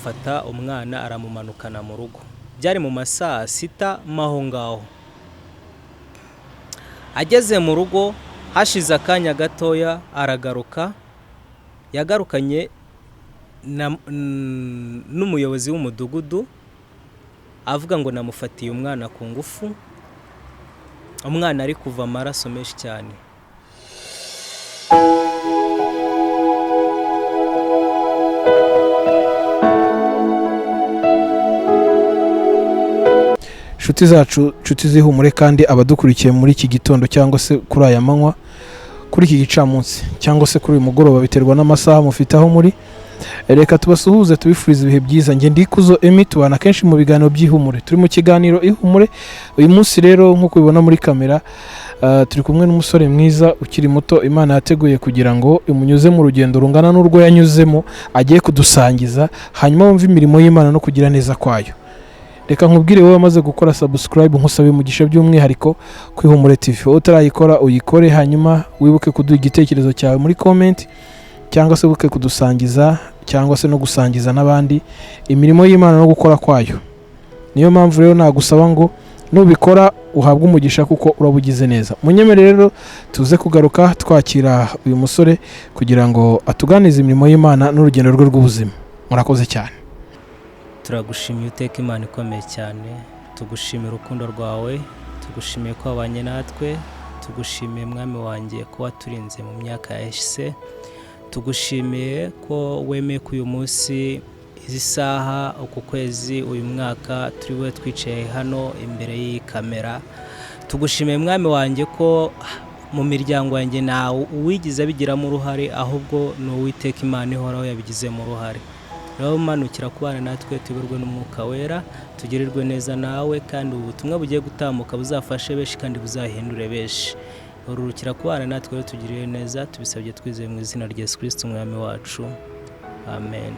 Afata umwana aramumanukana mu rugo. Byari mu ma saa sita mo ngaho. Ageze mu rugo, hashize akanya gatoya aragaruka. Yagarukanye n'umuyobozi w'umudugudu, avuga ngo namufatiye umwana ku ngufu, umwana ari kuva amaraso menshi cyane. Inshuti zacu, inshuti z'Ihumure, kandi abadukurikiye muri iki gitondo cyangwa se kuri aya manywa, kuri iki gicamunsi cyangwa se kuri uyu mugoroba, biterwa n'amasaha mufite aho muri, reka tubasuhuze, tubifurize ibihe byiza. Njye Ndikuzo Emi, tubana kenshi mu biganiro by'Ihumure. Turi mu kiganiro Ihumure uyu munsi. Rero, nk'uko ubibona muri kamera, turi kumwe n'umusore mwiza ukiri muto Imana yateguye kugira ngo imunyuze mu rugendo rungana n'urwo yanyuzemo, agiye kudusangiza, hanyuma wumve imirimo y'Imana no kugira neza kwayo. Reka nkubwire wowe wamaze gukora subscribe, nkusabe umugisha by'umwihariko ku Ihumure TV. Wowe utarayikora, uyikore, hanyuma wibuke kuduha igitekerezo cyawe muri comment, cyangwa se wibuke kudusangiza cyangwa se no gusangiza n'abandi imirimo y'Imana no gukora kwayo. Niyo mpamvu rero nagusaba ngo nubikora uhabwe umugisha, kuko uraba ugize neza. Munyemere rero tuze kugaruka twakira uyu musore kugira ngo atuganize imirimo y'Imana n'urugendo rwe rw'ubuzima. Murakoze cyane. Turagushimiye, Uteka Imana ikomeye cyane. Tugushimiye urukundo rwawe, tugushimiye ko wabanye natwe, tugushimiye, Mwami wanjye, ko waturinze mu myaka yahise, tugushimiye ko wemeye ko uyu munsi, izi saha, uku kwezi, uyu mwaka turi bube twicaye hano imbere y'iyi kamera. Tugushimiye, Mwami wanjye, ko mu miryango yanjye ntawe uwigize abigiramo uruhare, ahubwo ni Uwiteka Imana ihoraho yabigizemo uruhare. Rero umanukira kubana natwe, tuyoborwe n'Umwuka Wera, tugirirwe neza nawe, kandi ubu butumwa bugiye gutambuka buzafashe benshi kandi buzahindure benshi. Ururukira kubana natwe rero, tugirire neza. Tubisabye twizeye mu izina rya Yesu Kirisiti Umwami wacu, amen.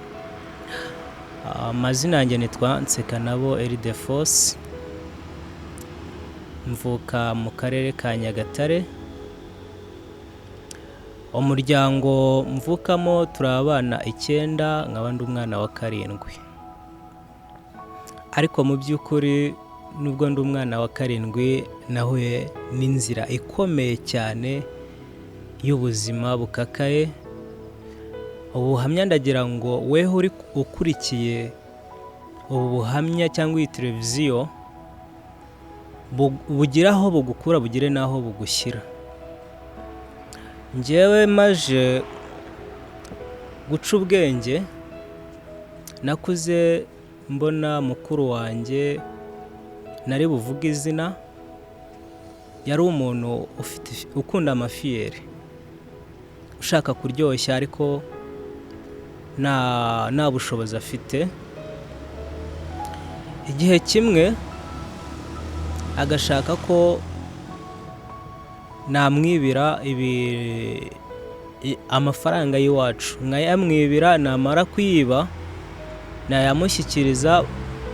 Amazina yanjye nitwa Nsekanabo Eridefose, mvuka mu Karere ka Nyagatare. Umuryango mvukamo turi abana icyenda, nkaba ndi umwana wa karindwi. Ariko mu by'ukuri, nubwo ndi umwana wa karindwi, nahuye n'inzira ikomeye cyane y'ubuzima bukakaye. Ubuhamya, ndagira ngo weho uri ukurikiye ubu buhamya cyangwa iyi televiziyo, bugire aho bugukura, bugire n'aho bugushyira. Njyewe maje guca ubwenge, nakuze mbona mukuru wanjye, nari buvuge izina, yari umuntu ufite ukunda amafiyeri, ushaka kuryoshya, ariko nta bushobozi afite. Igihe kimwe agashaka ko namwibira ibi amafaranga y'iwacu, nkayamwibira, namara kuyiba nayamushyikiriza,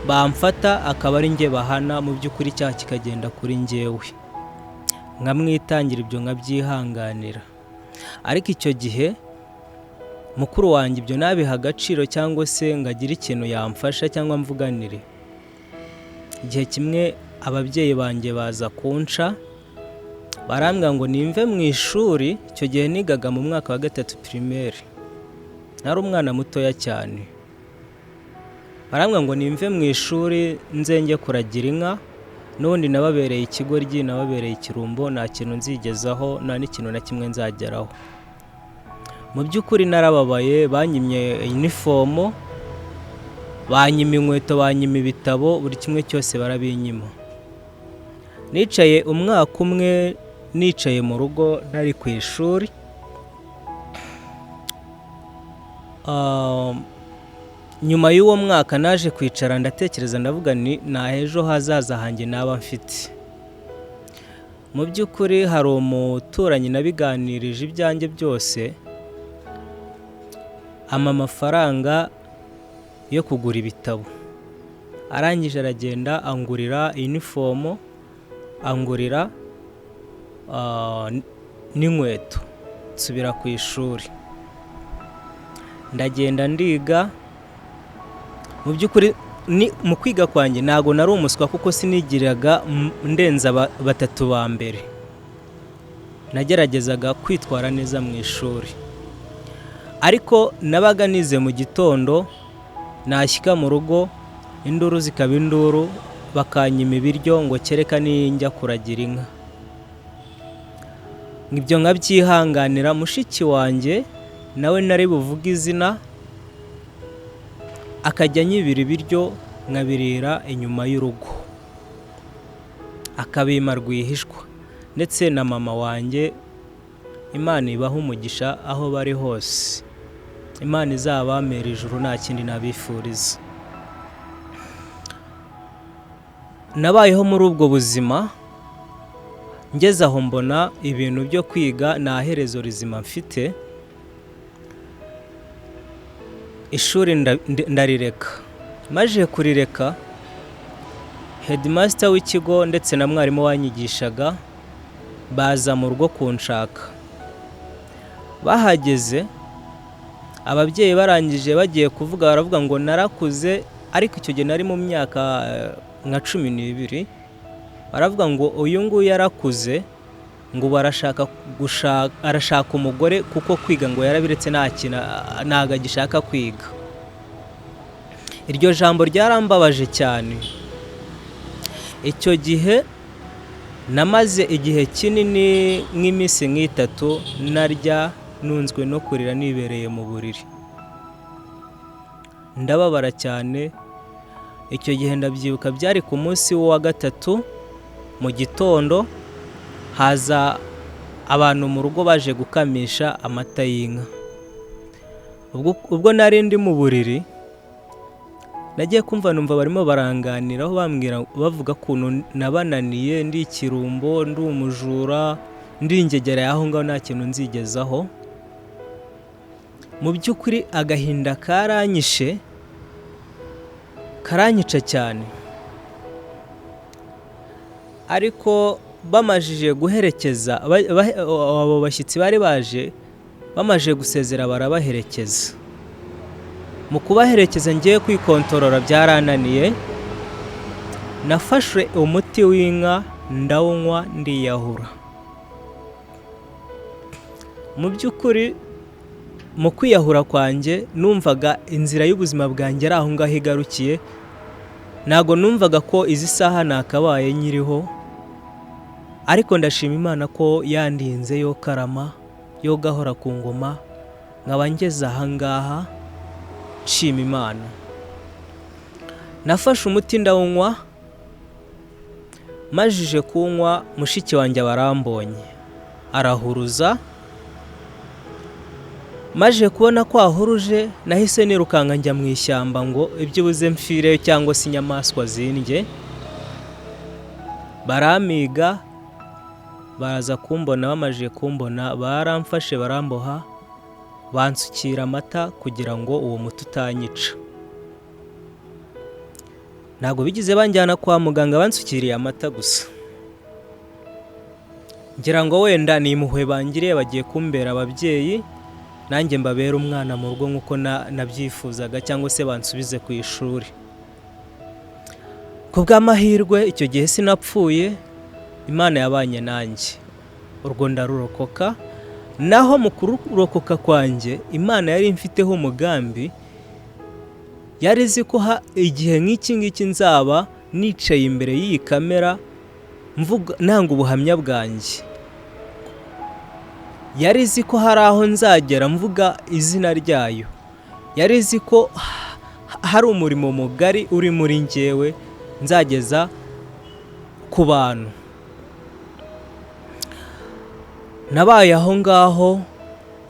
bamfata akaba ari njye bahana. Mu by'ukuri icyaha kikagenda kuri njyewe, nkamwitangira ibyo, nkabyihanganira. Ariko icyo gihe mukuru wanjye ibyo nabiha agaciro cyangwa se ngo agire ikintu yamfasha cyangwa mvuganire. Igihe kimwe ababyeyi banjye baza kunca, barambwira ngo nimve mu ishuri. Icyo gihe nigaga mu mwaka wa gatatu primaire, nari umwana mutoya cyane. Barambwira ngo nimve mu ishuri, nze njye kuragira inka, n'ubundi nababereye ikigoryi, nababereye ikirumbo, nta kintu nzigezaho, nta n'ikintu na kimwe nzageraho. Mu by'ukuri narababaye. Banyimye inifomo, banyima inkweto, banyima ibitabo, buri kimwe cyose barabinyima. Nicaye umwaka umwe, nicaye mu rugo, ntari ku ishuri. Nyuma y'uwo mwaka naje kwicara, ndatekereza, ndavuga ni nta ejo hazaza hanjye naba mfite. Mu by'ukuri hari umuturanyi nabiganirije ibyanjye byose, ampa amafaranga yo kugura ibitabo. Arangije aragenda angurira inifomo, angurira n'inkweto, nsubira ku ishuri, ndagenda ndiga. Mu by'ukuri ni mu kwiga kwanjye ntabwo nari umuswa, kuko sinigiraga ndenza batatu ba mbere. Nageragezaga kwitwara neza mu ishuri, ariko nabaga nize mu gitondo, nashyika mu rugo induru zikaba induru, bakanyima ibiryo ngo kereka ninjya kuragira inka. Ibyo nkabyihanganira. Mushiki wanjye nawe nari buvuge izina, akajya anyibira ibiryo nkabirira inyuma y'urugo, akabima rwihishwa. Ndetse na mama wanjye, Imana ibaha umugisha aho bari hose, Imana izabamera ijuru, nta kindi nabifuriza. Nabayeho muri ubwo buzima, ngeze aho mbona ibintu byo kwiga nta herezo rizima mfite, ishuri ndarireka. Maze kurireka, headmaster w'ikigo ndetse na mwarimu wanyigishaga baza mu rugo kunshaka. Bahageze ababyeyi barangije bagiye kuvuga, baravuga ngo narakuze, ariko icyo gihe nari mu myaka nka 12. Baravuga ngo uyu nguyu yarakuze, ngo ubu arashaka gushaka, arashaka umugore, kuko kwiga ngo yarabiretse, nta kintu, ntabwo agishaka kwiga. Iryo jambo ryarambabaje cyane. Icyo gihe namaze igihe kinini, nk'iminsi nk'itatu, narya nunzwe no kurira, nibereye mu buriri, ndababara cyane. Icyo gihe ndabyibuka, byari ku munsi wa gatatu mu gitondo, haza abantu mu rugo baje gukamisha amata y'inka. Ubwo nari ndi mu buriri, nagiye kumva numva barimo baranganiraho, bambwira, bavuga ukuntu nabananiye, ndi ikirumbo, ndi umujura, ndi ingegera y'aho ngaho, nta kintu nzigezaho. Mu by'ukuri agahinda karanyishe, karanyica cyane. Ariko bamajije guherekeza abo bashyitsi bari baje, bamaze gusezera barabaherekeza. Mu kubaherekeza ngiye kwikontorora byarananiye, nafashe umuti w'inka ndawunywa, ndiyahura. Mu by'ukuri mu kwiyahura kwanjye numvaga inzira y'ubuzima bwanjye ari aho ngaho igarukiye. Ntabwo numvaga ko izi saha nakabaye nkiriho, ariko ndashima Imana ko yandinze yo karama, yo gahora ku ngoma, nkaba ngeze aha ngaha nshima Imana. Nafashe umuti ndawunywa, majije kuwunywa mushiki wanjye barambonye arahuruza. Maje kubona ko ahuruje, nahise nirukanka njya mu ishyamba ngo ibyibuze mfireyo cyangwa se inyamaswa zindye. Baramiga baraza kumbona, bamajije kumbona baramfashe baramboha, bansukira amata kugira ngo uwo muti utanyica. Ntabwo bigeze banjyana kwa muganga, bansukiriye amata gusa. Ngira ngo wenda ni impuhwe bangiriye, bagiye kumbera ababyeyi, nanjye mbabere umwana mu rugo nk'uko nabyifuzaga, cyangwa se bansubize ku ishuri. Ku bw'amahirwe icyo gihe sinapfuye, Imana yabanye nanjye, urwo ndarurokoka. Naho mu kururokoka kwanjye Imana yari imfiteho umugambi, yari izi ko igihe nk'iki ngiki nzaba nicaye imbere y'iyi kamera mvuga nanga ubuhamya bwanjye. Yari izi ko hari aho nzagera mvuga izina ryayo, yari izi ko hari umurimo mugari uri muri njyewe nzageza ku bantu. Nabaye aho ngaho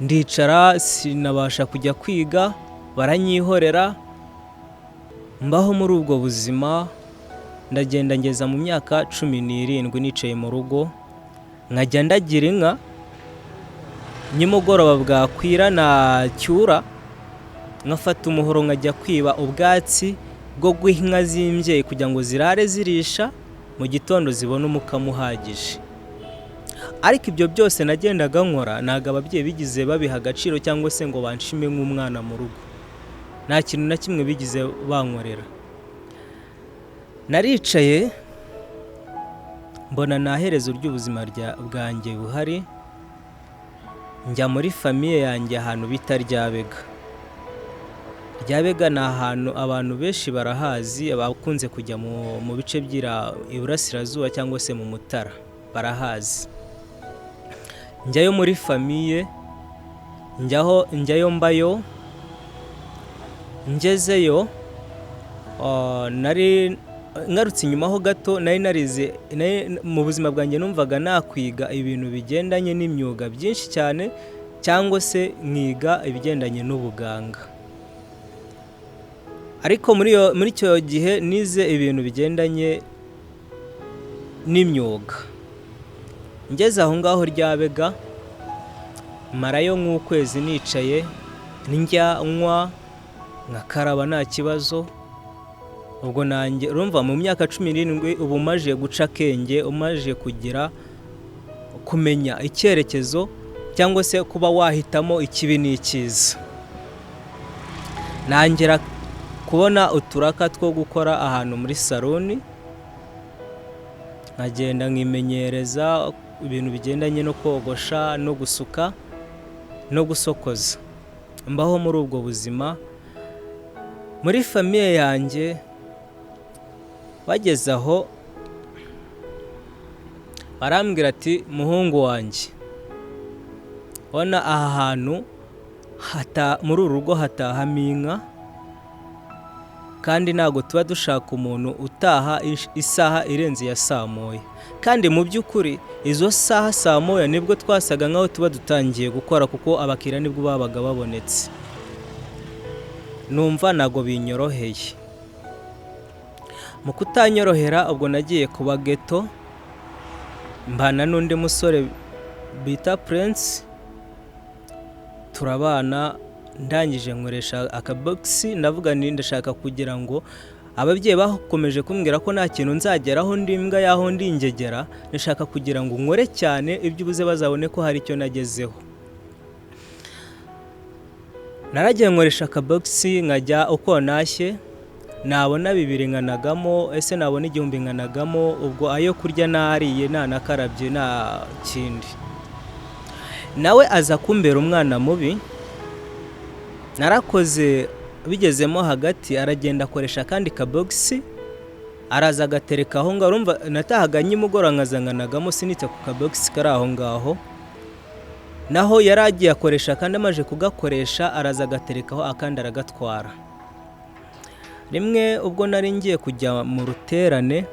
ndicara, sinabasha kujya kwiga, baranyihorera, mbaho muri ubwo buzima. Ndagenda ngeza mu myaka 17 nicaye mu rugo, nkajya ndagira inka, nimugoroba bwakwira nacyura nkafata umuhoro nkajya kwiba ubwatsi bwo guha inka z'imbyeyi kugira ngo zirare zirisha, mu gitondo zibone umukamo uhagije. Ariko ibyo byose nagendaga nkora ntabwo ababyeyi bigize babiha agaciro cyangwa se ngo banshime nk'umwana mu rugo. Nta kintu na kimwe bigize bankorera. Naricaye mbona nta herezo ry'ubuzima bwanjye buhari, njya muri famille yanjye ahantu bita Ryabega. Ryabega ni ahantu abantu benshi barahazi, abakunze kujya mu bice by'Iburasirazuba cyangwa se mu Mutara barahazi. Njyayo muri famille, njyaho njyayo mbayo, ngezeyo nari ngarutse inyuma ho gato, nari narize mu buzima bwanjye numvaga nakwiga ibintu bigendanye n'imyuga byinshi cyane, cyangwa se nkiga ibigendanye n'ubuganga. Ariko muri icyo gihe nize ibintu bigendanye n'imyuga. Ngeze aho ngaho Ryabega, marayo nk'ukwezi nicaye, ndya, nywa, nkakaraba nta kibazo. Ubwo nanjye urumva mu myaka 17 uba umaze guca akenge, umaze kugira kumenya icyerekezo cyangwa se kuba wahitamo ikibi n'icyiza. Ntangira kubona uturaka two gukora ahantu muri salon, nkagenda nkimenyereza ibintu bigendanye no kogosha no gusuka no gusokoza. Mbaho muri ubwo buzima. Muri famille yanjye bageze aho barambwira ati: "Muhungu wanjye, ubona aha hantu muri uru rugo hatahamo inka, kandi ntabwo tuba dushaka umuntu utaha isaha irenze iya saa moya." Kandi mu by'ukuri izo saha saa moya nibwo twasaga nk'aho tuba dutangiye gukora, kuko abakiriya nibwo babaga babonetse. Numva ntabwo binyoroheye. Mu kutanyorohera, ubwo nagiye kuba ghetto, mbana n'undi musore bita Prince, turabana. Ndangije nkoresha akabogisi, ndavuga nti ndashaka kugira ngo ababyeyi bakomeje kumbwira ko nta kintu nzageraho, ndi imbwa y'aho ndi ingegera, ndashaka kugira ngo nkore cyane ibyo ubuze bazabone ko hari icyo nagezeho. Naragiye nkoresha akabogisi, nkajya uko ntashye nabona 2 nkanagamo, ese nabona 1000 nkanagamo, ubwo ayo kurya nariye nanakarabye nta kindi. Nawe aza kumbera umwana mubi. Narakoze bigezemo hagati aragenda akoresha akandi kabogisi, araza agatereka aho ngaho. Urumva natahaga nimugoroba nkaza nkanagamo, sinite ku kabogisi kari aho ngaho. Naho yari agiye akoresha akandi, amaze kugakoresha araza agaterekaho akandi aragatwara. Rimwe ubwo nari ngiye kujya mu ruterane,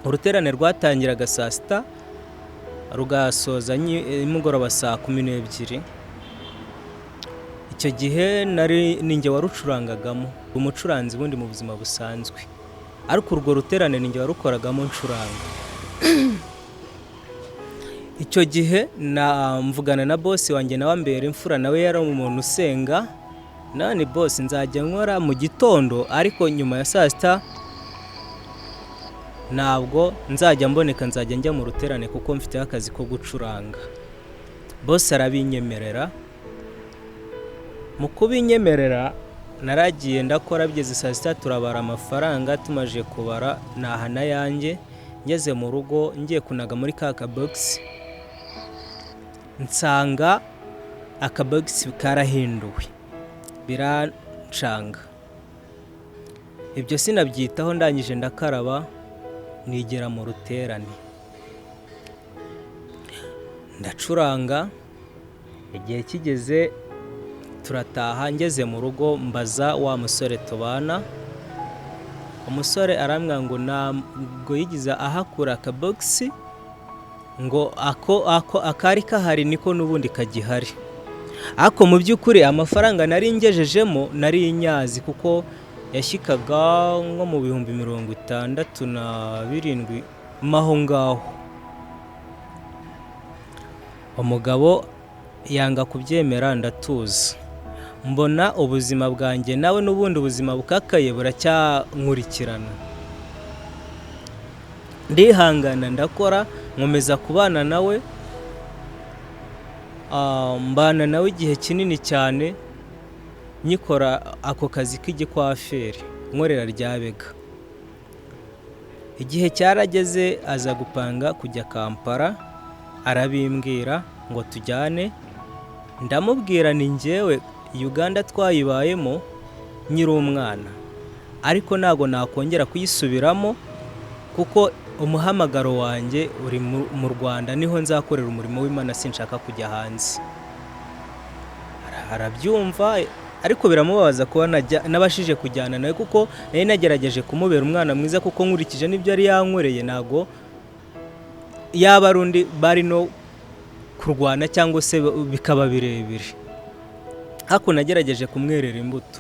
uruterane rwatangiraga saa sita rugasoza nimugoroba saa 12. Icyo gihe nari ninjye warucurangagamo, umucuranzi ubundi mu buzima busanzwe, ariko urwo ruterane ninjye warukoragamo ncuranga. Icyo gihe mvugana na boss wanjye, nawe ambera imfura, nawe yari umuntu usenga. None boss, nzajya nkora mu gitondo, ariko nyuma ya saa sita ntabwo nzajya mboneka, nzajya njya mu ruterane kuko mfiteho akazi ko gucuranga. Boss arabinyemerera. Mu kubinyemerera naragiye ndakora, bigeze saa sita turabara amafaranga, tumaze kubara naha n'ayanjye. Ngeze mu rugo ngiye kunaga muri ka kabogisi, nsanga akabogisi karahinduwe, birancanga. Ibyo sinabyitaho, ndangije ndakaraba nigera mu ruterane ndacuranga. Igihe kigeze turataha, ngeze mu rugo mbaza wa musore tubana. Umusore arambwira ngo ntabwo yigeze ahakura akabogisi, ngo ako akari kahari niko n'ubundi kagihari. Ariko mu by'ukuri amafaranga nari ngejejemo nari nyazi, kuko yashyikaga nko mu 67,000 mo aho ngaho. Umugabo yanga kubyemera, ndatuza, mbona ubuzima bwanjye nawe n'ubundi ubuzima bukakaye buracyankurikirana. Ndihangana ndakora, nkomeza kubana nawe, mbana nawe igihe kinini cyane. Nyikora ako kazi k'igikwaferi nkorera Ryabega. Igihe cyarageze aza gupanga kujya Kampala, arabimbwira ngo tujyane. Ndamubwira ni njyewe Uganda twayibayemo nkiri umwana, ariko ntabwo nakongera kuyisubiramo kuko umuhamagaro wanjye uri mu Rwanda, niho nzakorera umurimo w'Imana, sinshaka kujya hanze. Arabyumva ariko biramubabaza kuba nabashije kujyana nawe, kuko nari nagerageje kumubera umwana mwiza, kuko nkurikije n'ibyo yari yankoreye ntabwo yaba ari undi bari no kurwana cyangwa se bikaba birebire, ariko nagerageje kumwerera imbuto.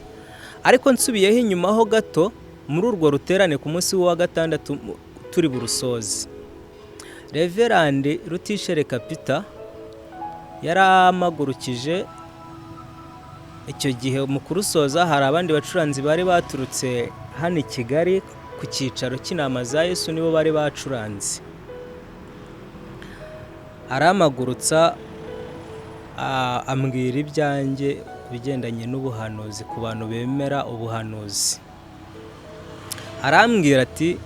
Ariko nsubiyeho inyuma ho gato, muri urwo ruterane ku munsi wa gatandatu turi burusoze, Reverend Rutishereka Peter yaramagurukije. Icyo gihe mu kurusoza hari abandi bacuranzi bari baturutse hano i Kigali ku cyicaro cy'Intama za Yesu, nibo bari bacuranze. Aramagurutsa ambwira ibyanjye ku bigendanye n'ubuhanuzi, ku bantu bemera ubuhanuzi. Arambwira ati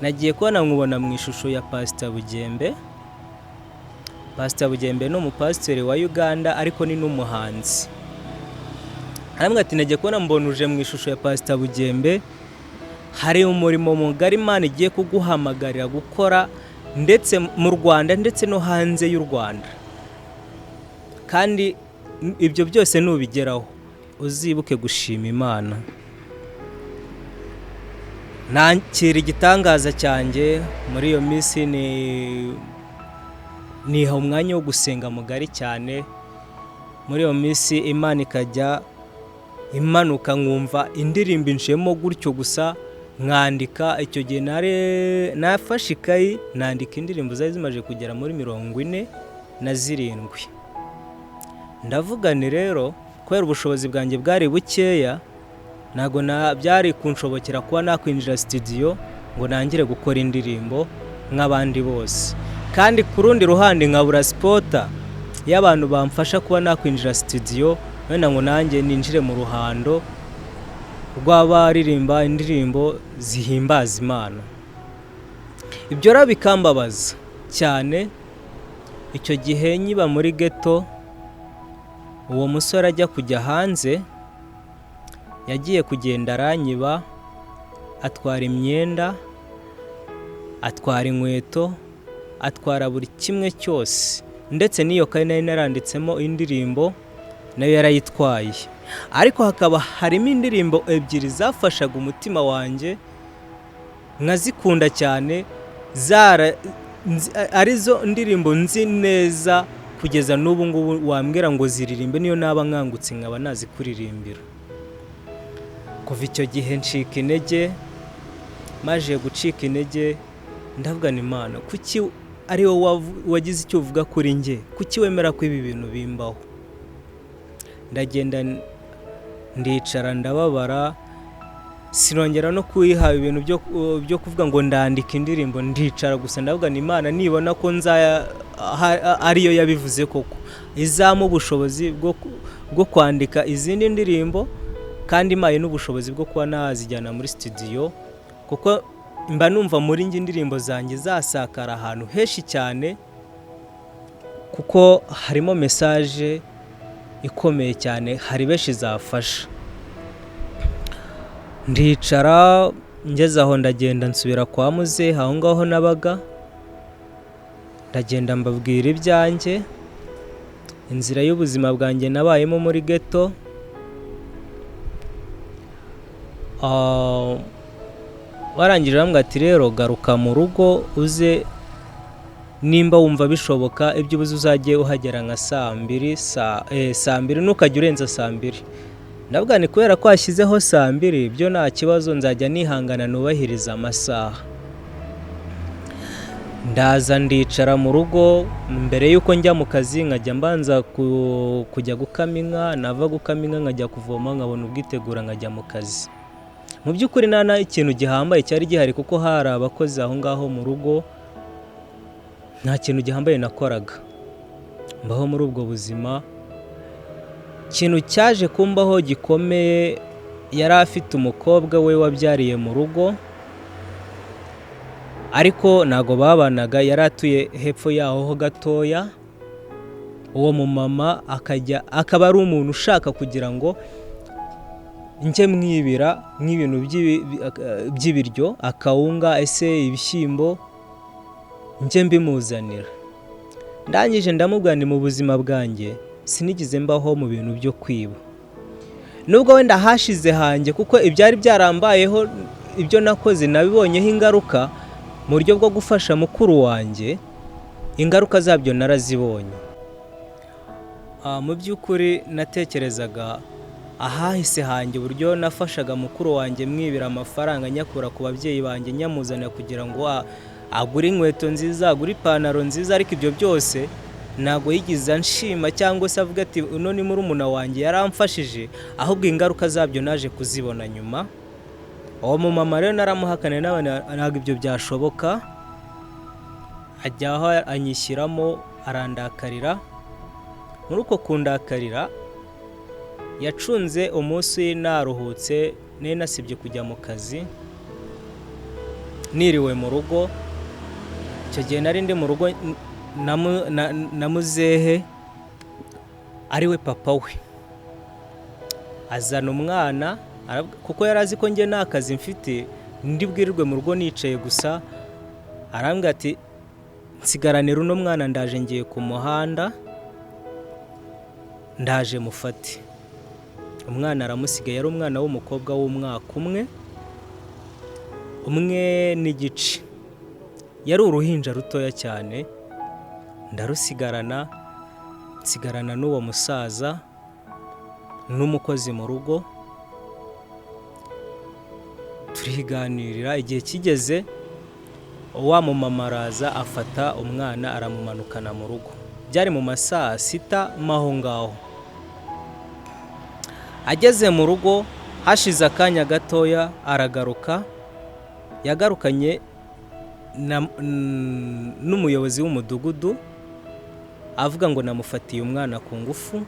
nagiye kubona nkubona mu ishusho ya Pasita Bugembe. Pasita Bugembe ni umupasiteri wa Uganda ariko ni n'umuhanzi. Arambwira ati nagiye kubona mbona uje mu ishusho ya Pasita Bugembe, hari umurimo mugari Imana igiye kuguhamagarira gukora, ndetse mu Rwanda ndetse no hanze y'u Rwanda, kandi ibyo byose nubigeraho uzibuke gushima Imana. Nakira igitangaza cyanjye. Muri iyo minsi niha umwanya wo gusenga mugari cyane. Muri iyo minsi Imana ikajya imanuka nkumva indirimbo inshemo gutyo gusa, nkandika. Icyo gihe nafashe ikayi nandika indirimbo zari zimaze kugera muri 47. Ndavuga ni rero kubera ubushobozi bwanjye bwari bukeya, ntabwo byari kunshobokera kuba nakwinjira studio ngo nangire gukora indirimbo nk'abandi bose, kandi ku rundi ruhande nkabura support y'abantu bamfasha kuba nakwinjira studio, wenda ngo nanjye ninjire mu ruhando rw'abaririmba indirimbo zihimbaza Imana. Ibyo rero bikambabaza cyane. Icyo gihe nkiba muri ghetto, uwo musore ajya kujya hanze, yagiye kugenda aranyiba, atwara imyenda, atwara inkweto, atwara buri kimwe cyose, ndetse n'iyo kayi nari naranditsemo indirimbo nayo yarayitwaye. Ariko hakaba harimo indirimbo ebyiri zafashaga umutima wanjye nkazikunda cyane, arizo ndirimbo nzi neza kugeza n'ubu ngubu. Wambwira ngo ziririmbe, niyo naba nkangutse nkaba nazikuririmbira. Kuva icyo gihe ncika intege. Maze gucika intege ndavuga ni Imana, kuki ari wowe wagize icyo uvuga kuri njye? Kuki wemera ko ibi bintu bimbaho? Ndagenda ndicara ndababara, sinongera no kuyiha ibintu byo kuvuga ngo ndandika indirimbo. Ndicara gusa ndavuga ni Imana nibona ko ariyo yabivuze koko, izampa ubushobozi bwo kwandika izindi ndirimbo, kandi impaye n'ubushobozi bwo kuba nazijyana muri studio, kuko mba numva muri njye indirimbo zanjye zasakara ahantu henshi cyane, kuko harimo message ikomeye cyane, hari benshi zafasha. Ndicara, ngeze aho ndagenda nsubira kwa muzehe aho ngaho nabaga, ndagenda mbabwira ibyanjye, inzira y'ubuzima bwanjye nabayemo muri ghetto. Barangije barambwira ati rero garuka mu rugo uze, nimba wumva bishoboka ibyo ubuze uzajye uhagera nka saa mbiri, saa mbiri, ntukajya urenza saa mbiri. Ndavuga ni kubera ko washyizeho saa mbiri byo nta kibazo, nzajya nihangana nubahiriza amasaha. Ndaza ndicara mu rugo. Mbere y'uko njya mu kazi nkajya mbanza kujya gukama inka, nava gukama inka nkajya kuvoma, nkabona ubwitegura nkajya mu kazi. Mu by'ukuri nta ikintu gihambaye cyari gihari, kuko hari abakozi aho ngaho mu rugo, nta kintu gihambaye nakoraga. Mbaho muri ubwo buzima. Ikintu cyaje kumbaho gikomeye, yari afite umukobwa we wabyariye mu rugo, ariko ntabwo babanaga, yari atuye hepfo yaho ho gatoya. Uwo mumama akajya akaba ari umuntu ushaka kugira ngo njye mwibira nk'ibintu by'ibiryo, akawunga, ese ibishyimbo, njye mbimuzanira. Ndangije ndamubwira nti mu buzima bwanjye sinigeze mbaho mu bintu byo kwiba, nubwo wenda hashize hanjye, kuko ibyari byarambayeho, ibyo nakoze nabibonyeho ingaruka mu buryo bwo gufasha mukuru wanjye, ingaruka zabyo narazibonye. Mu by'ukuri natekerezaga ahahise hanjye, uburyo nafashaga mukuru wanjye mwibira amafaranga, nyakura ku babyeyi banjye, nyamuzanira kugira ngo agure inkweto nziza, agure ipantaro nziza, ariko ibyo byose ntabwo yigeze anshima cyangwa se avuga ati uno ni murumuna wanjye yaramfashije, ahubwo ingaruka zabyo naje kuzibona nyuma. Uwo mumama rero naramuhakaniye, ntabwo ibyo byashoboka, ajya aho anyishyiramo arandakarira. Muri uko kundakarira yacunze umunsi naruhutse, nari nasibye kujya mu kazi, niriwe mu rugo. Icyo gihe nari ndi mu rugo na muzehe ariwe papa we, azana umwana kuko yari azi ko njye nta kazi mfite, ndi bwirirwe mu rugo nicaye gusa. Arambwira ati nsigaranira uno mwana, ndaje ngiye ku muhanda, ndaje mufate. Umwana aramusigaye, yari umwana w'umukobwa w'umwaka umwe, umwe n'igice, yari uruhinja rutoya cyane. Ndarusigarana, nsigarana n'uwo musaza n'umukozi mu rugo, turiganirira. Igihe kigeze wa mumama araza afata umwana aramumanukana mu rugo, byari mu ma saa sita m'aho ngaho. Ageze mu rugo hashize akanya gatoya aragaruka, yagarukanye n'umuyobozi w'umudugudu, avuga ngo namufatiye umwana ku ngufu,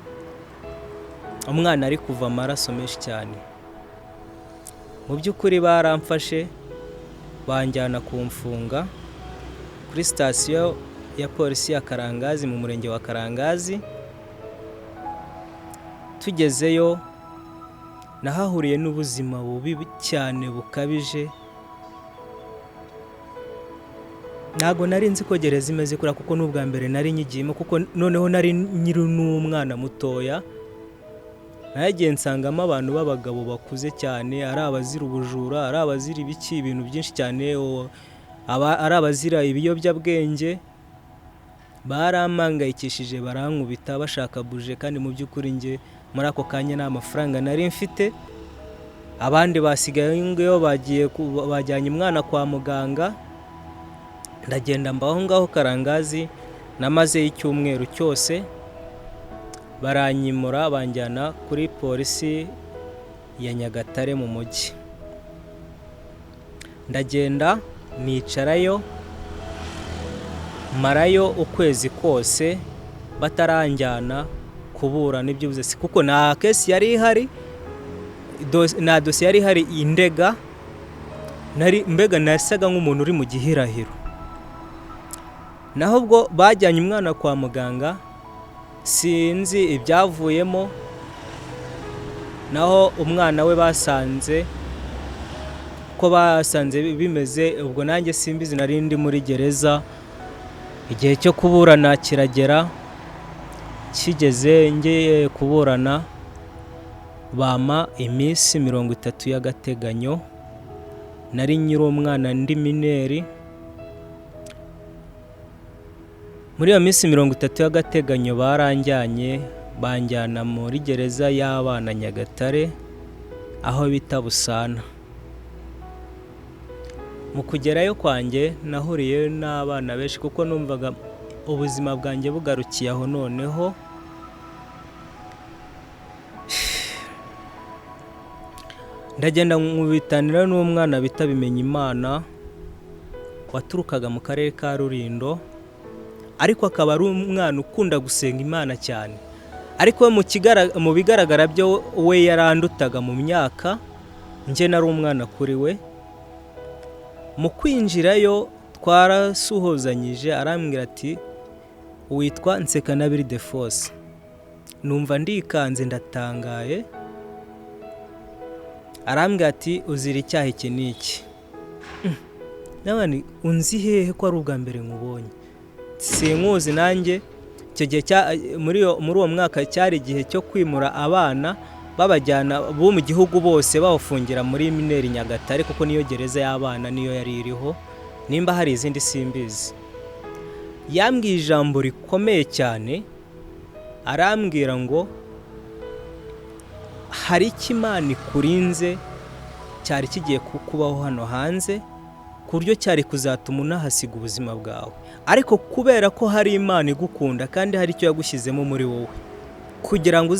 umwana ari kuva amaraso menshi cyane. Mu by'ukuri baramfashe banjyana kumfunga kuri sitasiyo ya polisi ya Karangazi mu murenge wa Karangazi. Tugezeyo nahahuriye n'ubuzima bubi cyane bukabije. Ntabwo nari nzi ko gereza imeze kuriya, kuko n'ubwa mbere nari nyigiyemo, kuko noneho nari nkiri n'umwana mutoya. Nagiye nsangamo abantu b'abagabo bakuze cyane, ari abazira ubujura, ari abazira ibiki, ibintu byinshi cyane, ari abazira ibiyobyabwenge. Barampangayikishije, barankubita bashaka buje, kandi mu by'ukuri njye muri ako kanya nta mafaranga nari mfite. Abandi basigaye ngiyo bagiye bajyanye umwana kwa muganga. Ndagenda mbaho ngaho Karangazi, namazeyo icyumweru cyose, baranyimura banjyana kuri polisi ya Nyagatare mu mujyi. Ndagenda nicarayo, marayo ukwezi kose bataranjyana kuburana ibyo bivuze, kuko nta case yari ihari, nta dosiye yari ihari indega, nari mbega nasaga nk'umuntu uri mu gihirahiro. Naho ubwo bajyanye umwana kwa muganga, sinzi ibyavuyemo, naho umwana we basanze ko basanze bimeze, ubwo nanjye simbizi, nari ndi muri gereza. Igihe cyo kuburana kiragera, kigeze ngiye kuburana bampa iminsi 30 y'agateganyo. Nari nkiri umwana ndi mineur. Muri iyo minsi 30 y'agateganyo baranjyanye, banjyana muri gereza y'abana Nyagatare, aho bita Busana. Mu kugerayo kwanjye nahuriyeyo n'abana benshi, kuko numvaga ubuzima bwanjye bugarukiye aho. Noneho ndagenda nkubitanira n'umwana bita Bimenyimana waturukaga mu karere ka Rulindo, ariko akaba ari umwana ukunda gusenga Imana cyane. Ariko we mu bigaragara byo we yarandutaga mu myaka, njye nari umwana kuri we. Mu kwinjirayo twarasuhuzanyije, arambwira ati: "Witwa Nsekanabiri Defose." Numva ndikanze, ndatangaye. Arambwira ati: "Uzira icyaha iki n'iki." N'abandi: "Unzi hehe ko ari ubwa mbere nkubonye?" "Sinkuzi nanjye." Icyo gihe muri uwo mwaka cyari igihe cyo kwimura abana, babajyana bo mu gihugu bose, babafungira muri mineur Nyagatare, kuko niyo gereza y'abana niyo yari iriho, nimba hari izindi simbizi. Yambwiye ijambo rikomeye cyane, arambwira ngo hari icyo Imana ikurinze cyari kigiye kukubaho hano hanze, ku buryo cyari kuzatuma unahasiga ubuzima bwawe, ariko kubera ko hari Imana igukunda kandi hari icyo yagushyizemo muri wowe kugira ngo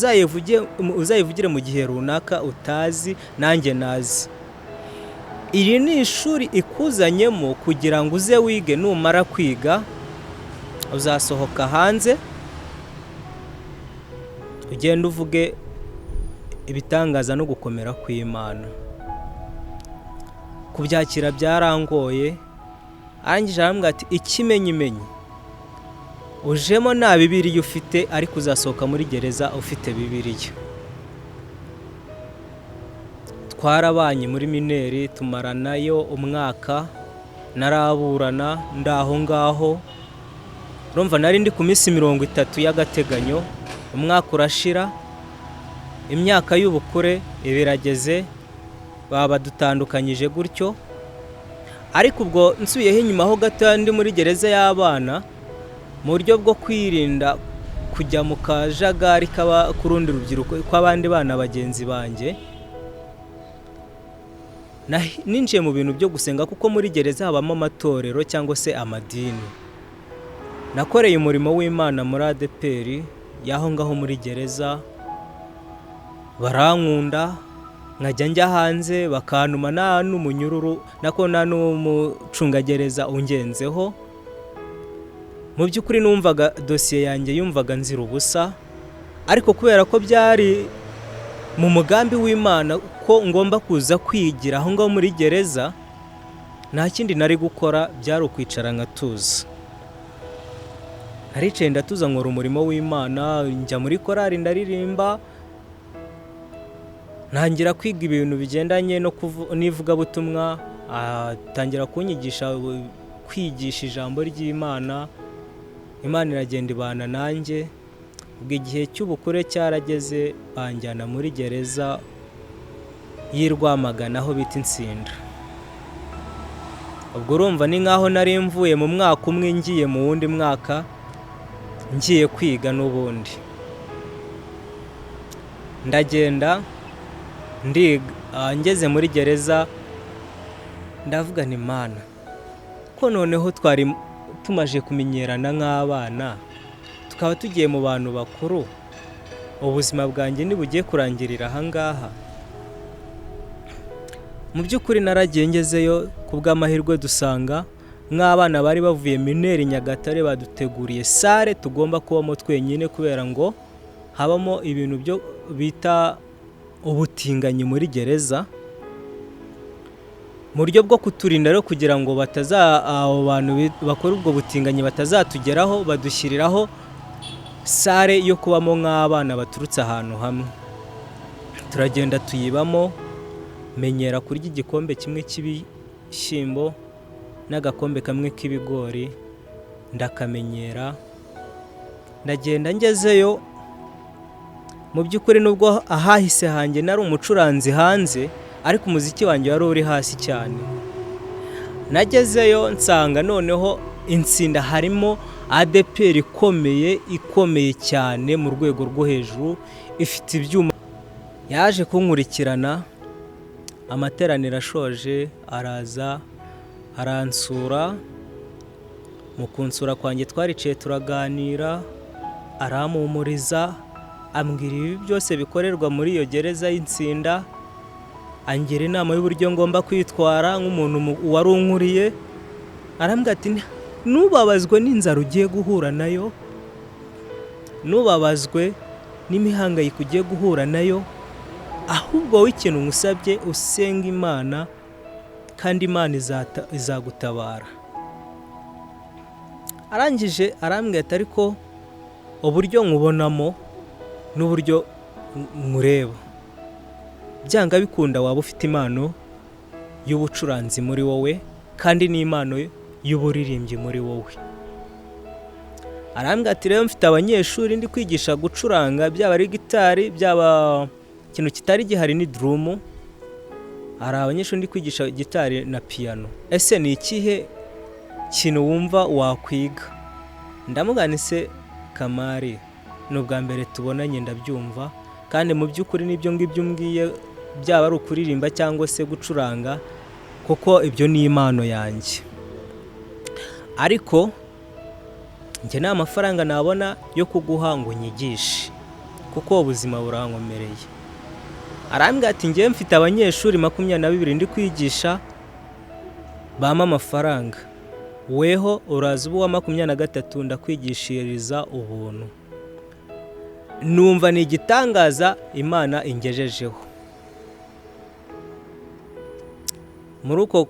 uzayivugire mu gihe runaka utazi nanjye nazi. Iri ni ishuri ikuzanyemo kugira ngo uze wige, numara kwiga uzasohoka hanze ugende uvuge ibitangaza no gukomera kw'Imana. Kubyakira byarangoye. Arangije arambwira ati: "Ikimenyimenyi, ujemo nta Bibiliya ufite, ariko uzasohoka muri gereza ufite Bibiliya." Twarabanye muri mineur, tumaranayo umwaka, naraburana ndaho ngaho. Urumva nari ndi ku minsi 30 y'agateganyo. Umwaka urashira, imyaka y'ubukure ibirageze, baba badutandukanyije gutyo. Ariko ubwo nsubiyeho inyuma ho gato, ndi muri gereza y'abana, mu buryo bwo kwirinda kujya mu kajagari kaba k'urundi rubyiruko, kw'abandi bana bagenzi banjye, ninjiye mu bintu byo gusenga, kuko muri gereza habamo amatorero cyangwa se amadini. Nakoreye umurimo w'Imana muri ADEPR y'aho ngaho muri gereza, barankunda, nkajya njya hanze bakantuma, nta n'umunyururu nako nta n'umucungagereza ungenzeho. Mu by'ukuri numvaga dosiye yanjye, yumvaga nzira ubusa, ariko kubera ko byari mu mugambi w'Imana ko ngomba kuza kwigira aho ngaho muri gereza, nta kindi nari gukora, byari ukwicara nkatuza. Naricaye ndatuza, nkora umurimo w'Imana, njya muri korali ndaririmba, ntangira kwiga ibintu bigendanye no n'ivugabutumwa, atangira kunyigisha kwigisha ijambo ry'Imana. Imana iragenda ibana nanjye. Ubwo igihe cy'ubukure cyarageze, banjyana muri gereza y'i Rwamagana aho bita Insinda. Ubwo urumva ni nk'aho nari mvuye mu mwaka umwe ngiye mu wundi mwaka, ngiye kwiga n'ubundi. Ndagenda ndiga, ngeze muri gereza ndavuga nti: "Mana, ko noneho twari tumaje kumenyerana nk'abana, tukaba tugiye mu bantu bakuru, ubuzima bwanjye ntibugiye kurangirira aha ngaha?" Mu by'ukuri naragiye, ngezeyo ku bw'amahirwe dusanga nk'abana bari bavuye mineur Nyagatare baduteguriye salle tugomba kubamo twenyine, kubera ngo habamo ibintu byo bita ubutinganyi muri gereza. Mu buryo bwo kuturinda rero, kugira ngo bataza abo bantu bakora ubwo butinganyi batazatugeraho, badushyiriraho salle yo kubamo nk'abana baturutse ahantu hamwe. Turagenda tuyibamo, menyera kurya igikombe kimwe cy'ibishyimbo n'agakombe kamwe k'ibigori, ndakamenyera. Ndagenda, ngezeyo, mu by'ukuri nubwo ahahise hanjye nari umucuranzi hanze, ariko umuziki wanjye wari uri hasi cyane. Nagezeyo nsanga noneho Insinda harimo ADEPR ikomeye, ikomeye cyane mu rwego rwo hejuru, ifite ibyuma. Yaje kunkurikirana amateraniro ashoje, araza aransura. Mu kunsura kwanjye twaricaye turaganira, arampumuriza, ambwira ibi byose bikorerwa muri iyo gereza y'Insinda, angira inama y'uburyo ngomba kwitwara nk'umuntu wari unkuriye. Arambwira ati: "Ntubabazwe n'inzara ugiye guhura nayo, ntubabazwe n'imihangayiko ugiye guhura nayo, ahubwo wowe ikintu nkusabye usenga Imana kandi Imana izagutabara. Arangije arambwira ati ariko uburyo nkubonamo n'uburyo nkureba, byanga bikunda waba ufite impano y'ubucuranzi muri wowe kandi n'impano y'uburirimbyi muri wowe. Arambwira ati rero mfite abanyeshuri ndi kwigisha gucuranga, byaba ari gitari, byaba ikintu kitari gihari ni drum, hari abanyeshuri ndi kwigisha gitari na piyano, ese ni ikihe kintu wumva wakwiga? Ndamubwira nti se Kamari, ni ubwa mbere tubonanye ndabyumva, kandi mu by'ukuri n'ibyo ngibyo umbwiye byaba ari ukuririmba cyangwa se gucuranga, kuko ibyo ni impano yanjye, ariko njye nta mafaranga nabona yo kuguha ngo unyigishe kuko ubuzima burankomereye. Arambwira ati njyewe mfite abanyeshuri 22 ndi kwigisha bampa amafaranga, weho uraza uba uwa 23 ndakwigishiriza ubuntu. Numva ni igitangaza Imana ingejejeho. Muri uko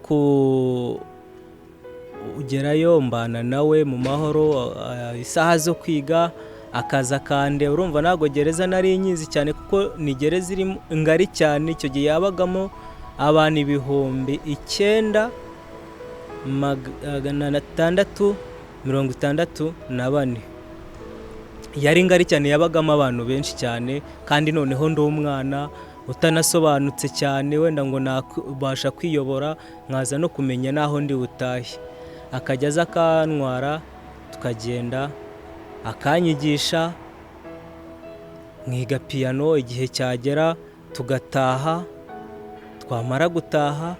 kugerayo mbana nawe mu mahoro, isaha zo kwiga akaza akandeba. Urumva ntabwo gereza nari nyizi cyane kuko ni gereza iri ngari cyane, icyo gihe yabagamo abantu 9664. Yari ngari cyane, yabagamo abantu benshi cyane, kandi noneho ndi umwana utanasobanutse cyane wenda ngo nabasha kwiyobora nkaza no kumenya n'aho ndi butahe. Akajya aza akantwara tukagenda, akanyigisha nkiga piyano, igihe cyagera tugataha, twamara gutaha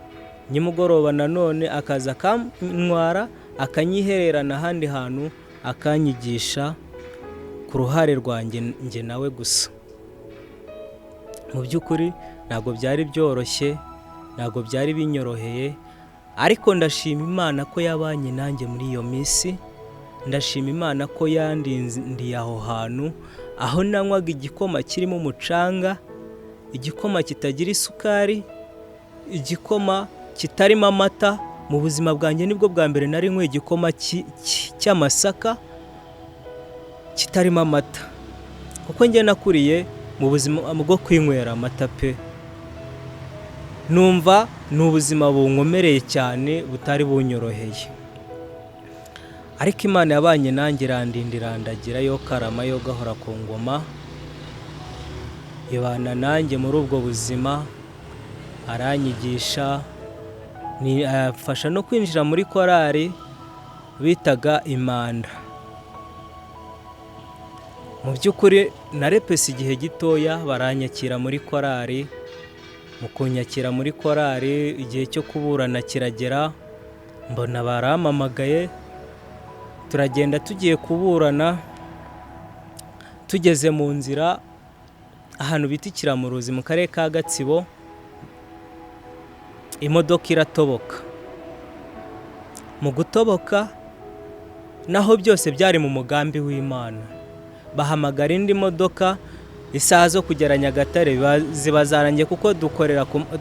nimugoroba nanone akaza akantwara akanyihererana ahandi hantu akanyigisha ku ruhare rwanjye njye nawe gusa. Mu by'ukuri ntabwo byari byoroshye, ntabwo byari binyoroheye, ariko ndashima Imana ko yabanye nanjye muri iyo minsi, ndashima Imana ko yandindiye aho hantu, aho nanywaga igikoma kirimo umucanga, igikoma kitagira isukari, igikoma kitarimo amata. Mu buzima bwanjye nibwo bwa mbere nari nkwiye igikoma cy'amasaka kitarimo amata, kuko njye nakuriye mu buzima bwo kwinywera amata pe. Numva ni ubuzima bunkomereye cyane butari bunyoroheye, ariko Imana yabanye nanjye irandinda irandagira, yo karama yo gahora ku ngoma, ibana nanjye muri ubwo buzima, aranyigisha, afasha no kwinjira muri korali bitaga Imanda. Mu by'ukuri narepese igihe gitoya baranyakira muri korali, mu kunyakira muri korali igihe cyo kuburana kiragera, mbona barampamagaye, turagenda tugiye kuburana, tugeze mu nzira ahantu bita Ikiramuruzi mu karere ka Gatsibo, imodoka iratoboka. Mu gutoboka naho byose byari mu mugambi w'Imana, bahamagara indi modoka, isaha zo kugera Nyagatare ziba zarangiye kuko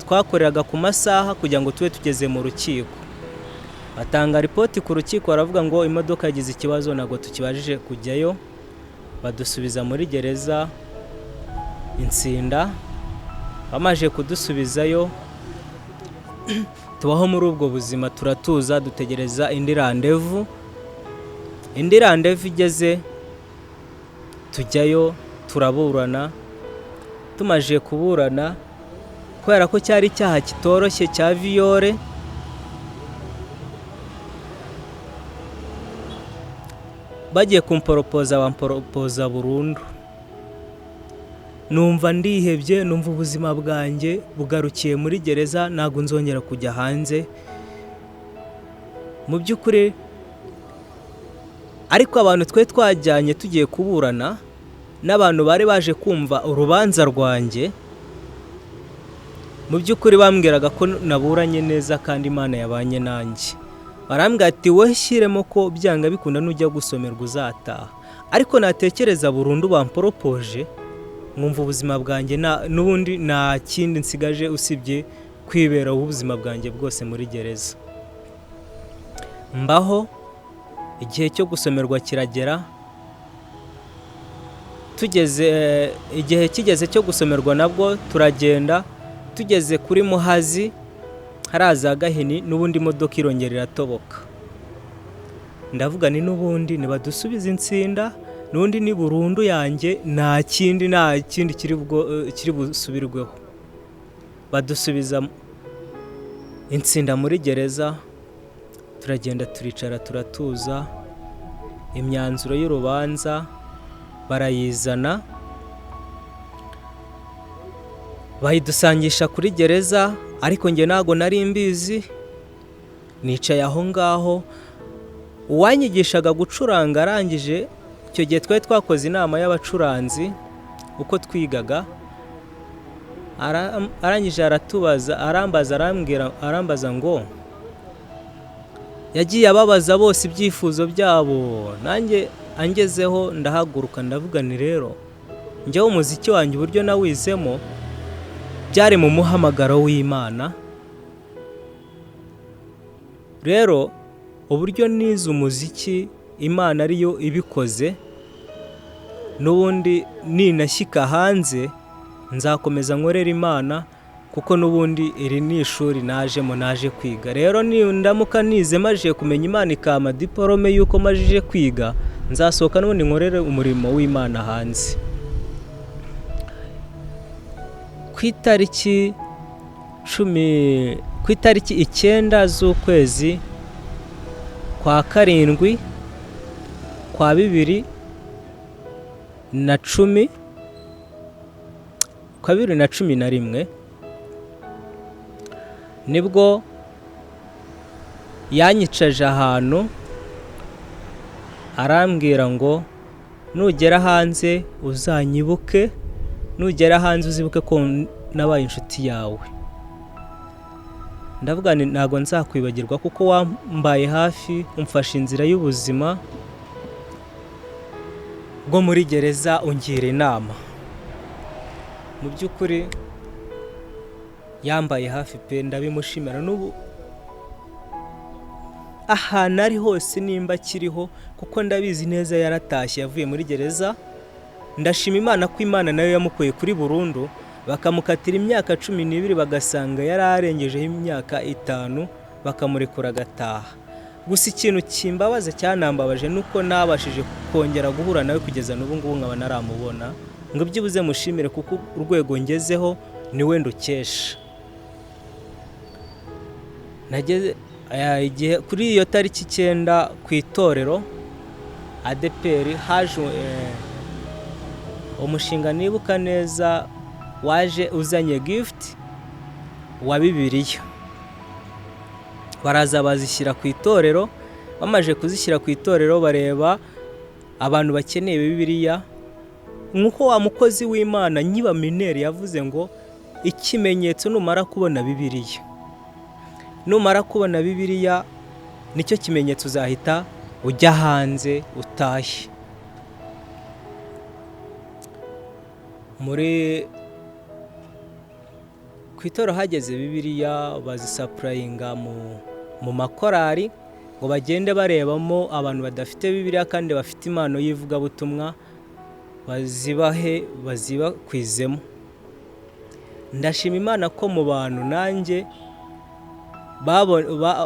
twakoreraga ku masaha kugira ngo tube tugeze mu rukiko. Batanga ripoti ku rukiko baravuga ngo imodoka yagize ikibazo ntabwo tukibashije kujyayo, badusubiza muri gereza Insinda. Bamaze kudusubizayo tubaho muri ubwo buzima, turatuza dutegereza indi randevu. Indi randevu igeze tujyayo turaburana. Tumaze kuburana kubera ko cyari icyaha kitoroshye cya viyore, bagiye kumporopoza bamporopoza burundu. Numva ndihebye, numva ubuzima bwanjye bugarukiye muri gereza, ntabwo nzongera kujya hanze mu by'ukuri. Ariko abantu twe twajyanye tugiye kuburana n'abantu bari baje kumva urubanza rwanjye, mu by'ukuri bambwiraga ko naburanye neza kandi Imana yabanye nanjye. Barambwira ati wowe shyiremo ko byanga bikunda nujya gusomerwa uzataha. Ariko natekereza burundu bamporopoje, Nkumva ubuzima bwanjye n'ubundi nta kindi nsigaje usibye kwibera ubuzima bwanjye bwose muri gereza. Mbaho, igihe cyo gusomerwa kiragera. Tugeze igihe kigeze cyo gusomerwa, nabwo turagenda. Tugeze kuri Muhazi hariya za Gahini, n'ubundi imodoka irongera iratoboka. Ndavuga ni n'ubundi nibadusubize insinda, n'ubundi ni burundu yanjye, nta kindi kiri busubirweho. Badusubiza insinda muri gereza, turagenda, turicara, turatuza. Imyanzuro y'urubanza barayizana, bayidusangisha kuri gereza, ariko njye ntabwo nari mbizi. Nicaye aho ngaho, uwanyigishaga gucuranga arangije, icyo gihe twari twakoze inama y'abacuranzi uko twigaga, arangije aratubaza, arambaza, arambwira, arambaza ngo yagiye ababaza bose ibyifuzo byabo, nanjye angezeho ndahaguruka, ndavuga ni rero njyewe umuziki wanjye uburyo nawizemo byari mu muhamagaro w'Imana. Rero uburyo nize umuziki, Imana ariyo ibikoze, n'ubundi ninashyika hanze nzakomeza nkorera Imana, kuko n'ubundi iri ni ishuri najemo, naje kwiga. Rero nindamuka nize, majije kumenya Imana, ikampa diporome y'uko majije kwiga, nzasohoka n'ubundi nkorere umurimo w'Imana hanze. Ku itariki 10, ku itariki 9 z'ukwezi kwa karindwi kwa 2010, kwa 2011, nibwo yanyicaje ahantu, arambwira ngo nugera hanze uzanyibuke, nugera hanze uzibuke ko nabaye inshuti yawe. Ndavuga nti ntabwo nzakwibagirwa, kuko wambaye hafi, umfasha inzira y'ubuzima bwo muri gereza, ungira inama. Mu by'ukuri yambaye hafi pe, ndabimushimira n'ubu ahantu ari hose nimba akiriho, kuko ndabizi neza yaratashye, yavuye muri gereza. Ndashima Imana ko Imana nayo yamukuye kuri burundu, bakamukatira imyaka 12, bagasanga yari arengejeho imyaka 5, bakamurekura agataha. Gusa ikintu kimbabaza, cyanambabaje, ni uko nabashije kongera guhura nawe kugeza n'ubu ngubu nkaba naramubona ngo byibuze mushimire, kuko urwego ngezeho niwe ndukesha. Nageze igihe kuri iyo tariki 9 ku itorero ADEPR haje umushinga, nibuka neza, waje uzanye gift wa Bibiliya, baraza bazishyira ku itorero. Bamaze kuzishyira ku itorero, bareba abantu bakeneye Bibiliya, nk'uko wa mukozi w'Imana nyiba mineri yavuze ngo ikimenyetso numara kubona Bibiliya, numara kubona Bibiliya nicyo kimenyetso uzahita ujya hanze utahe. Muri ku itorero hageze Bibiliya, bazisapurayinga mu makorari ngo bagende barebamo abantu badafite Bibiliya kandi bafite impano y'ivugabutumwa, bazibahe, bazibakwizemo. Ndashima Imana ko mu bantu nanjye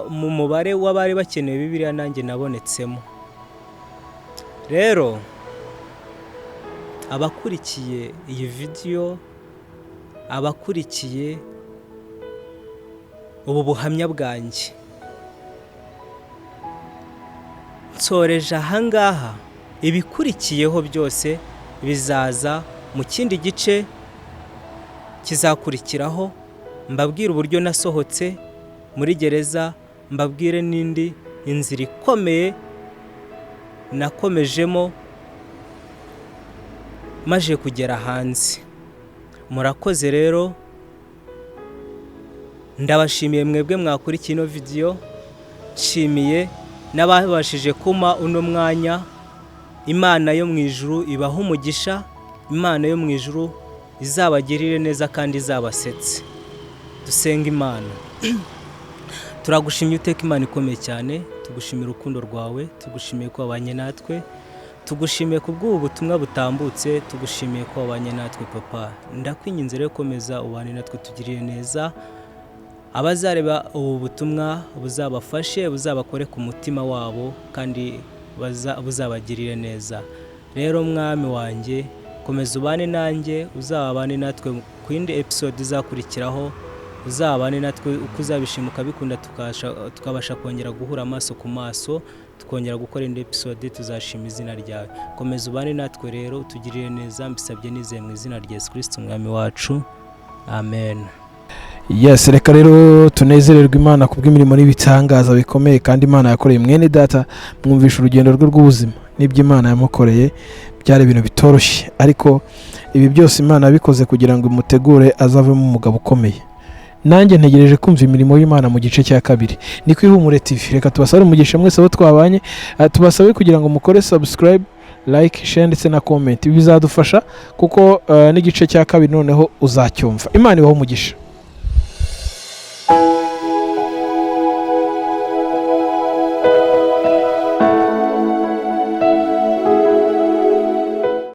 mu mubare w'abari bakeneye Bibiliya nanjye nabonetsemo. Rero abakurikiye iyi vidiyo, abakurikiye ubu buhamya bwanjye, nsoreje ahangaha. Ibikurikiyeho byose bizaza mu kindi gice kizakurikiraho, mbabwire uburyo nasohotse muri gereza, mbabwire n'indi inzira ikomeye nakomejemo maje kugera hanze. Murakoze rero, ndabashimiye mwebwe mwakurikiye ino vidiyo, nshimiye n'ababashije kumpa uno mwanya. Imana yo mu ijuru ibaha umugisha. Imana yo mu ijuru izabagirire neza kandi izabasetse. Dusenga Imana. Turagushimye uteka, Imana ikomeye cyane. Tugushimira urukundo rwawe, tugushimiye ko wabanye natwe, tugushimiye ku bw'ubu butumwa butambutse, tugushimiye ko wabanye natwe. Papa, ndakwinginze rero, komeza ubane natwe, tugirire neza. Abazareba ubu butumwa buzabafashe, buzabakore ku mutima wabo kandi buzabagirire neza. Rero mwami wanjye, komeza ubane nanjye, uzabane natwe ku yindi episode izakurikiraho. Uzabane natwe uko uzabishima ukabikunda, tukabasha kongera guhura amaso ku maso, tukongera gukora indi episode, tuzashima izina ryawe. Komeza ubane natwe rero, utugirire neza. Mbisabye nizeye mu izina rya Yesu Kristo umwami wacu, amen. Yes, reka rero tunezererwe Imana kubw'imirimo n'ibitangaza bikomeye kandi Imana yakoreye mwene data. Mwumvisha urugendo rwe rw'ubuzima n'ibyo Imana yamukoreye. Byari ibintu bitoroshye, ariko ibi byose Imana yabikoze kugira ngo imutegure azavemo umugabo ukomeye. Nanjye ntegereje kumva imirimo y'Imana mu gice cya kabiri. Ni ku Ihumure TV. Reka tubasabe umugisha mwese abo twabanye. Tubasabe kugira ngo mukore subscribe, like, share ndetse na comment. Ibi bizadufasha kuko n'igice cya kabiri noneho uzacyumva. Imana ibahe umugisha.